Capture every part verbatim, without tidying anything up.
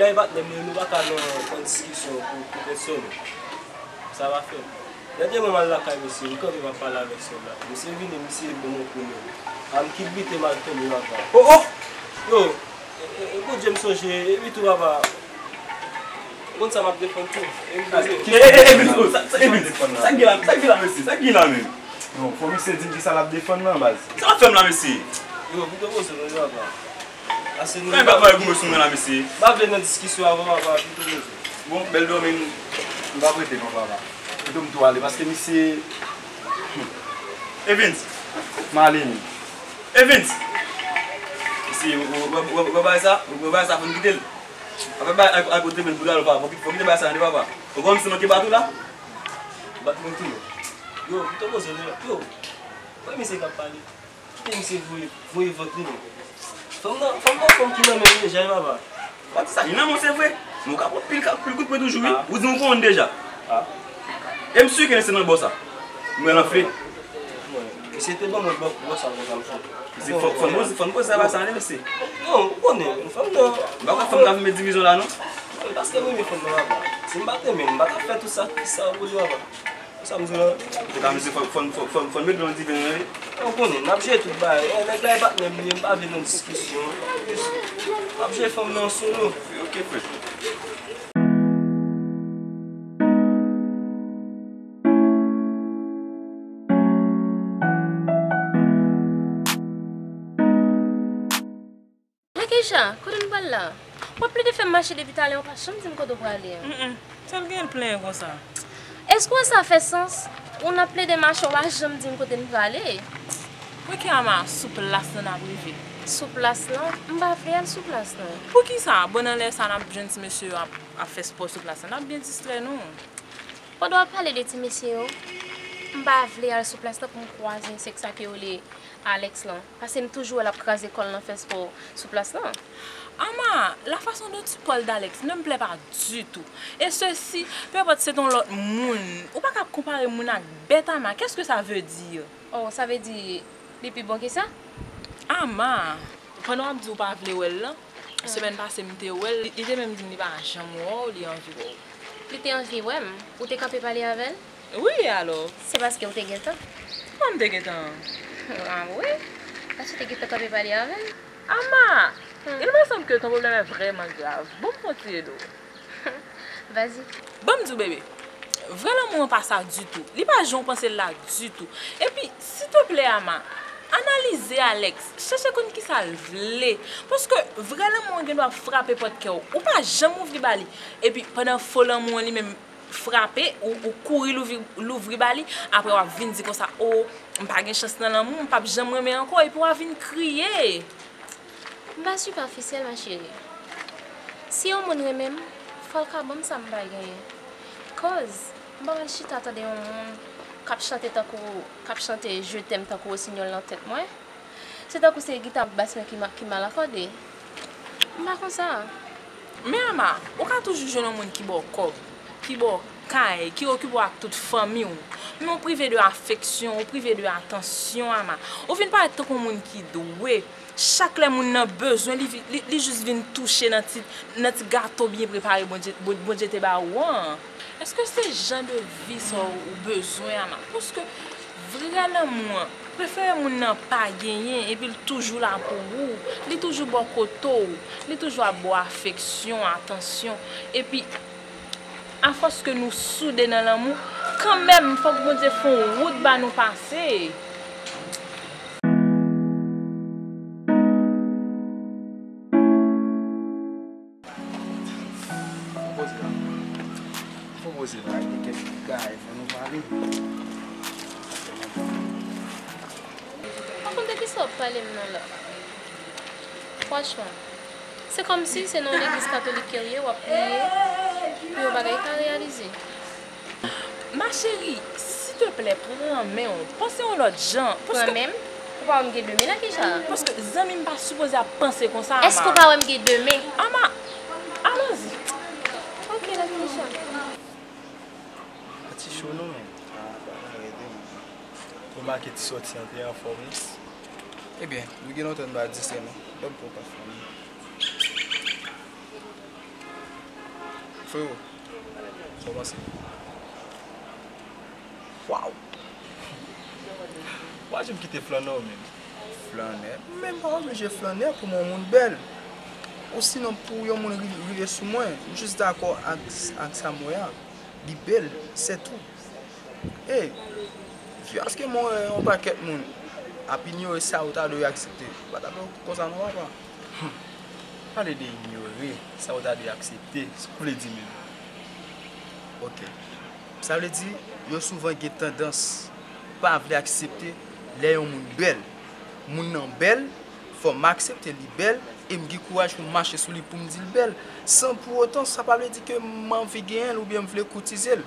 Lè patnè m yo, nou pa ka nan, nan diskisyon pou, pou pèsòn. Sa pa fèt. Dènyèman m al lakay misye, m kanpe m ap pale avèk sè m la. Misye vini, misye ban m yon kou men. A m kit bite m al tonbe papa. Oh, oh! Yo, e, e, e, Bondye m sonje, epi tou papa. Ou konn sa m ap defann tou. E m poze. Evens, oh, sa, sa, Evens, sa k gen la, sa k gen la, mesye, sa k gen la menm? Non, fò misye di m kisa l ap defann nan, baz. Sa w ap fè m la, mesye? Yo, pito poze non, papa. Ase nou. Kòman bagay goumen sou mwen la, mesye? M pa vle nan diskisyon avan, papa, pito poze. Bon, bèl dòmi, m p ap rete non, papa. Pito m tou ale, paske misye. Evens. M ale, men. Evens! Mesye, ou, ou, ou, ou, ou bagay sa, ou, ou bagay sa, fò n kite l. Apre bagay ak, ak ote men pou galo, papa, fò kite, fò kite bagay sa, tande, papa. Ou konn si manke bat ou la? Bat mwen tou. Yo, pito poze non, yo. Wè misye k ap pale. Kite misye voye, voye vant li non. Fanm nan, fanm nan fanm ki nan men l deja wi papa. Pa di sa, li nan men w se vre. Men w ka pran pil, ka, pil kout pwen toujou wi. Ou di m w konnen l deja. E m si ke se nan bò sa. M wè l anfle. Misye te ban mwen bò, bò sa konsa m fè. Mesye, fò, fò n poze, fò n poze sa pa sa, mesye. Non, ou konnen, fanm nan. M pa kwè fanm ka vin met divizyon la non. Paske m renmen fanm nan papa. Si m pa t renmen l, m pa t ap fè tout sa, sa pou li papa. Sa m di w la. Antouka, mesye, fò, fò, fò, fò, fò n met dlo nan diven an, wi. Ou konnen, n ap jere tout bagay. Eh, nèg la e patnè m li ye, m pa vle nan diskisyon. Anplis, m ap jere fanm nan solo. Wi, ok, frè. Lakeisha, kote n pral la? W ap plede fè m mache depi talè, w pa janm di m kote w prale an. Mm, mm. Sa l gen l plenyen konsa? Èske w wè sa fè sans? Ou n ap plede mache, w pa janm di m kote n prale. Wè ki Ama, sou plas lan n ap rive. Sou plas lan? M pa vle al sou plas lan. Poukisa? Bon, nan lè sa n ap jwenn ti mesye yo ap, ap fè spò sou plas lan. N ap byen distrè nou. Pandan w ap pale de ti mesye yo, m pa vle al sou plas lan pou m kwaze enseksa ke yo rele Alex lan, paske m toujou wè l ap kraze kò l nan fè spò sou plas lan. Ama, la façon dont tu parles d'Alex ne me plaît pas du tout. Et ceci, peu importe se t on lòt moun, ou pa ka konpare moun ak bèt, Ama, qu'est-ce que ça veut dire? Oh, sa vle di li pi bon ke sa? Ama, pandan w ap di w pa vle wè l lan, semèn pase m te wè l, li, li te menm di m li pa janm wè w, li anvi wè w. Li te anvi wè m? Ou te kanpe pale avè l? Wi, alò? Se paske w te gentan. Kòman m te gentan? Ah wi? Paske w te gentan kanpe pale avè l. Ama! Hmm. Il me semble que ton problème est vraiment grave. Ban m fè yon ti ede w. Vas-y. Ban m di w, bebe. Vrè lanmou an pa sa ditou. Li pa jan w panse l la ditou. Epi, silteplè, Ama, analize Alex. Chèche konn kisa l vle. Paske vrè lanmou an gendwa frape pòt kè w. Ou pa janm ouvri ba li. Epi, pandan fo lanmou an li menm frape, ou, ou kouri louvri, louvri ba li, apre w ap vin di konsa, o, m pa gen chans nan lanmou, m p ap janm renmen ankò, epi w ap vin kriye. M pa sipafisyèl, ma chérie. Si yon moun renmen m, fò l ka ban m sa m pa genyen. Cause, m pa pral chita tande yon moun k ap chante tankou, k ap chante je t'aime tankou wosinyòl nan tèt mwen. Se tankou se gita ak bas mwen ki ma-, ki mal akòde. M pa konsa. Men Ama, ou ka toujou jwenn yon moun ki ba w kòb, ki ba w kay, ki okipe w ak tout fanmi w. Men w prive de afeksyon, w prive de atansyon, Ama. Ou vin parèt tankou yon moun ki dwe. Chak lè moun nan bezwen, li vi-, li, li jis vin touche nan ti, nan ti gato byen prepare Bondye, Bon-, Bondye te ba ou an. Èske se jan de vi sa w bezwen, Ama? Paske vrè lanmou an, prefere moun nan pa genyen, epi l toujou la pou ou, li toujou bò kote w, li toujou ap ba w afeksyon, atansyon, epi afòs ke nou soude nan lanmou, kanmenm, fòk Bondye fè yon wout ba nou pase. Fò poze la. Fò poze la, gen kèk bagay fò nou pale. Pa konn de kisa w ap pale m nan la. Franchman, se kòmsi se nan yon legliz katolik ke w ye, w ap priye pou yon bagay ka reyalize. Ma chérie, silteplè, pran men w. Panse yon lòt jan. Pran men m? Ou pa wè m gen de men la, Keisha? Paske zanmi m pa sipoze ap panse konsa, Ama. Èske w pa wè m gen de men? Ama, alonzi. Ok, Lakeisha. Pa ti cho non, men. Ah, pa nan rete, men. Remake ti sòti an te anfòm, wi. Ebyen, nou gen lontan nou pa di se non. Lòm pou w pa fè non. Freo, sa w panse? Waw! W pa janm kite flannè w menm. Flannè? M menm pa oblije flannè pou m wè yon moun bèl. Osinon pou yon moun ri- rive sou mwen, m jis dakò ak, ak sa m wè a. Li bèl, sètou. Ey, jiskaske mwen wè yon pakèt moun ap inyore sa ou ta dwe aksepte. Ou pa ta dwe konsa non, papa. Pale de inyore sa ou ta dwe aksepte, sa w vle di menm? Ok. Sa vle di, yo souvan gen tandans pa vle aksepte lè yon moun bèl. Moun nan bèl, fò m aksepte li bèl, e m gen kouraj pou m mache sou li pou m di l bèl, san pou otan sa pa vle di ke m anvi genyen l oubyen m vle koutize l.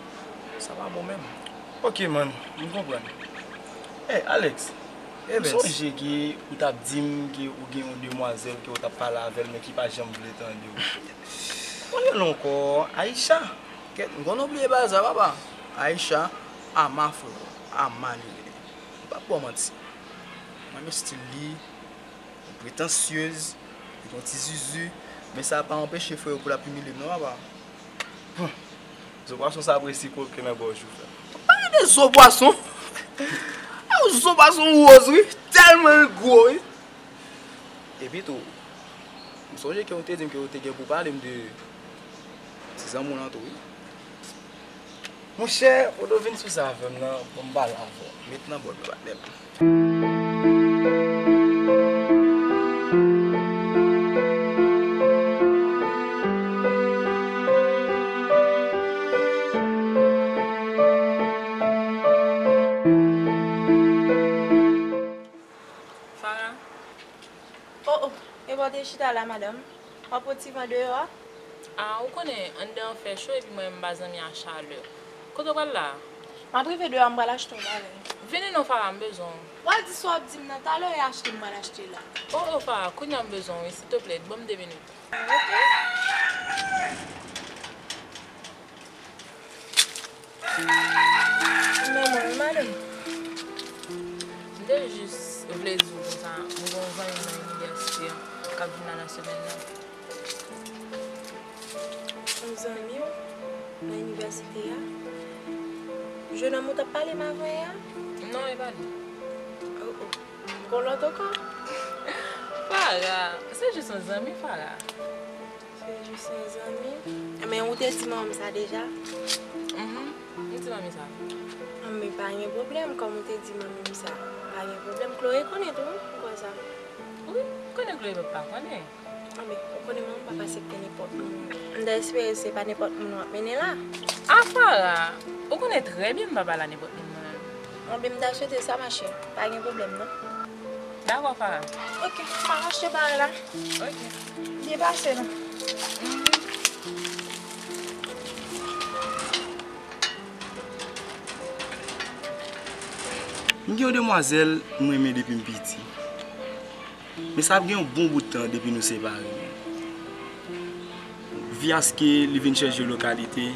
Sa pa bon menm. Ok, man, m konprann. Ey, Alex, m sonje ke ou t ap di m ke ou gen yon demwazèl ke ou t ap pale avè l, men ki pa janm vle tande w. Kounye a ankò, Aisha. Kèt, m konn ou bliye bagay sa, papa. Aisha, Ama, freo, Ama li rele. M p ap ba w manti. M renmen estil li, li pretansyez, li gon ti zuzu, men sa pa anpeche freo pou l ap imilye m non, papa. Bon, zo pwason sa ap resi koke nan gòj ou, frè. Pale de zo pwason. A, yon zo pwason woz, wi. Tèlman l gwo, wi. Epi tou, m sonje ke ou te di m ke ou te gen pou pale m de ti zanmi w lan tou, wi. Monchè, ou dwe vin sou sa avè m nan, pou m pale avè w. Met nan bòd ou, patnè m. Farah. Oh, oh, e pa w te chita la, madanm? W ap pran ti van deyò a? A, ou konnen, anndan an fè cho epi mwen menm m pa zanmi a chalè. Kote w pral la a? M ap rive deyò a, m pral achte yon bagay. Vini non, Farah, m bezwen w. W al di sa w ap di m nan talè, e achte m pral achte la. Oh, oh, Farah, kounye a m bezwen w, wi, silteplè, ban m de minit. Ok. Men mwen, madanm. M te jis vle di w konsa, m gen yon zanmi m nan inivèsite a k ap vin la nan semèn nan. Yon zanmi w nan inivèsite a? Jenòm ou t ap pale m avan yè a? Non, e pa li. Oh, oh. Gon lòt ankò? Farah, se jis yon zanmi, Farah. Se jis yon zanmi. Men ou te di manman m sa deja? Mhm. M di manmi sa. Anben, pa gen pwoblèm, kòm ou te di manmi m sa. Pa gen pwoblèm. Chloé konnen tou, wi, m kwè sa. Wi, m konnen Chloé p ap pa konnen. Anben, ou konnen manman m p ap aksepte nenpòt moun. M ta espere se pa nenpòt moun w ap mennen la. A, Farah, ou konnen trè byen m p ap al a nenpòt moun mwen menm. Anben, m ta swete sa, machè. Pa gen pwoblèm, non. Dakò, Farah. Ok, m ap achte bagay la. Ok. Byen pase, non. Mhm. M gen yon demwazèl m renmen depi m piti. Men sa ap gen yon bon bout tan depi nou separe. Jiskaske li vin chèche lokalite.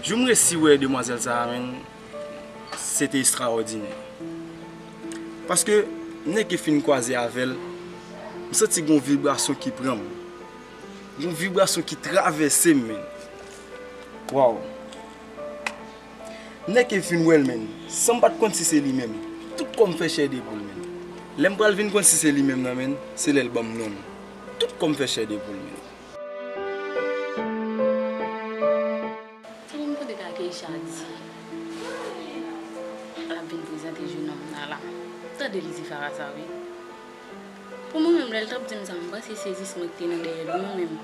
Jou m resi wè demwazèl sa a, menn, se te estrawòdinè. Paske, nèk ke fin kwaze avè l, m santi gon vibrasyon ki pran m. Yon vibrasyon ki travèse m, menn. Waw. Nèk e fin wè l, menn. San m pa t konn si se li menm. Tout kò m fè chè de poul, menn. Lè m pral vin konn si se li menm nan, menn, se lè l ban m non m. Tout kò m fè chè de poul, menn. Ou konn kote Kakeisha di l ap vin prezante jenòm nan la. Tande li di Farah sa, wi. Pou mwen menm, lè l t ap di m sa, m panse sezisman ki te nan dèyè l, wi, mwen menm.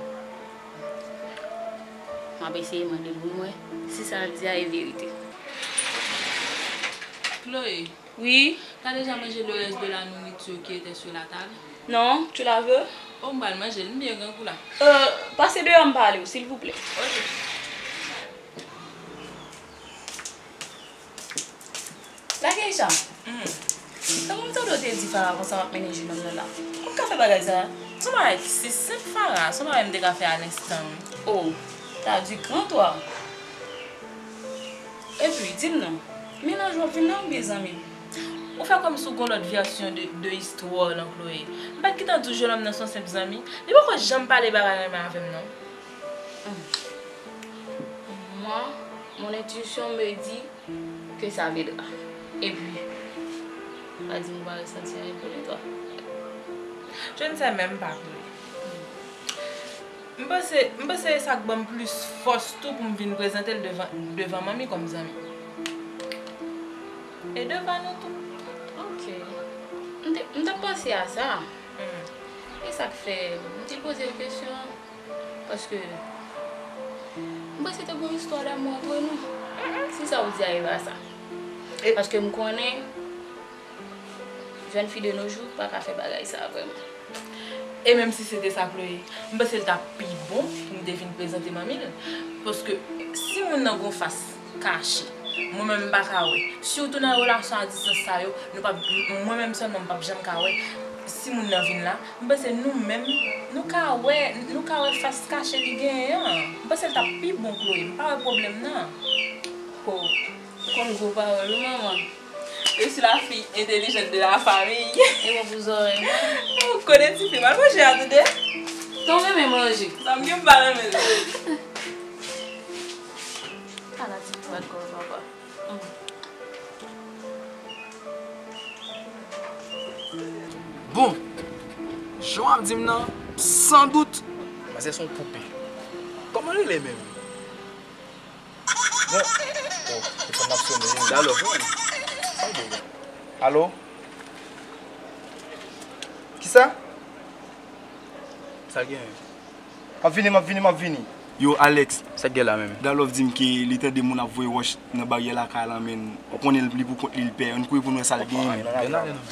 M ap eseye mande l pou m wè si sa l di a e verite. Chloé, wi, t'as déjà mangé le reste de la nourriture qui était sur la table? Non, tu la veux? Oh, m pral manje l, m byen grangou la. Euh, pase deyò m pale w, silvouplè. Ok. Lakeisha, tankou m tande w te di Farah konsa w ap mennen jenòm nan la. Ou ka fè bagay sa a? Se yon bagay ki si senp, Farah. Se yon bagay m te ka fè a lenstan, wi. Oh, t'as du cran, toi. Epi, di m non, menaj w ap vin la oubyen zanmi w? Ou fè kòmsi w gon lòt vèsyon de, de istwa w lan, Chloé. M pa t gentan di w jenòm nan se yon senp zanmi? Li poko janm pale bagay renmen avè m, non. Moi, mon intuition me dit que ça viendra. Et puis, pa di m pa resanti anyen pou li, twa. Je ne sais même pas, Chloé. M panse, m panse e sa k ban m plis fòs tou pou m vin prezante l devan, devan manmi kòm zanmi. E devan nou tou. Ok. M te, m t ap panse a sa. Hmm. E sa k fè m te poze l kesyon an. Paske m panse te gen yon istwa damou antre nou. Si sa w di a e pa sa. E paske m konnen jèn fi de nos jours pa ka fè bagay sa vrèman. E menm si se te sa, Chloé, m panse l t ap pi bon pou m te vin prezante manmi l. Paske si moun nan gon fas kache, mwen menm m pa ka wè. Sitou nan relasyon a distans sa yo, nou p ap, mwen menm sèlman m p ap janm ka wè. Si moun nan vin la, m panse nou menm, nou ka wè, nou ka wè fas kache li genyen an. M panse l t ap pi bon, Chloé. M pa wè pwoblèm nan. Ho, ou konn gwo pawòl wi, manman. Je suis la fille intelligente de la famille. E bon pou zòrèy mwen. Ou konnen tifi, m al manje a tande. Tan renmen manje. Sa m gen m pa renmen l. Ala ti pwèt kò papa. Bon, jan w ap di m nan, san dout, manzè se yon poupe. Kòman l rele menm? Bon, oh, telefòn nan ap sone. Dalo, wi. Sa l gen? Alo? Kisa? Sa l gen? M ap vini, m ap vini, m ap vini. Yo, Alex, sa k gen la menm? Dalòf di m ke li tande moun ap voye wòch nan baryè lakay la, men ou konnen li pou kont li, l pè. Ann kouri pou n wè sa l gen. Ann ale non.